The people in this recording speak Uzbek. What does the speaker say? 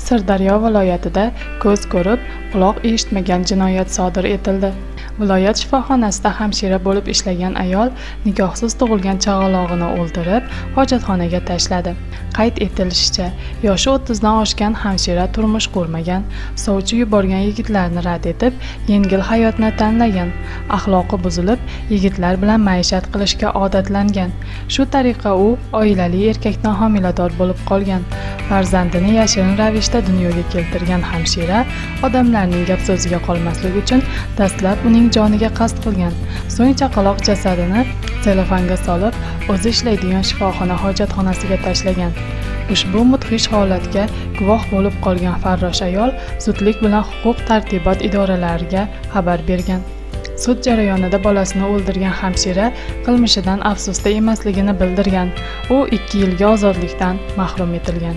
Sirdaryo viloyatida ko'z ko'rib, quloq eshitmagan jinoyat sodir etildi. Viloyat shifoxonasida hamshira bo'lib ishlagan ayol nikohsiz tug'ilgan chaqalog'ini o'ldirib, hojatxonaga tashladi. Qayd etilishicha, yoshi 30 dan oshgan hamshira turmush qurmagan, sovchi yuborgan yigitlarni rad etib, yengil hayotni tanlagan, axloqi buzilib, yigitlar bilan maishat qilishga odatlangan. Shu tariqa u oilali erkakdan homilador bo'lib qolgan. Farzandini yashirin ravishda dunyoga keltirgan hamshira odamlarning gap so'ziga qolmaslik uchun dastlab uning joniga qasd qilgan. So'ng chaqaloq jasadini selofanga solib, o'zi ishlaydigan shifoxona hojatxonasiga tashlagan. Ushbu mudhish holatga guvoh bo'lib qolgan farrosh ayol zudlik bilan huquq tartibot idoralariga xabar bergan. Sud jarayonida bolasini o'ldirgan hamshira qilmishidan afsusda emasligini bildirgan. U 2 yilga ozodlikdan mahrum etilgan.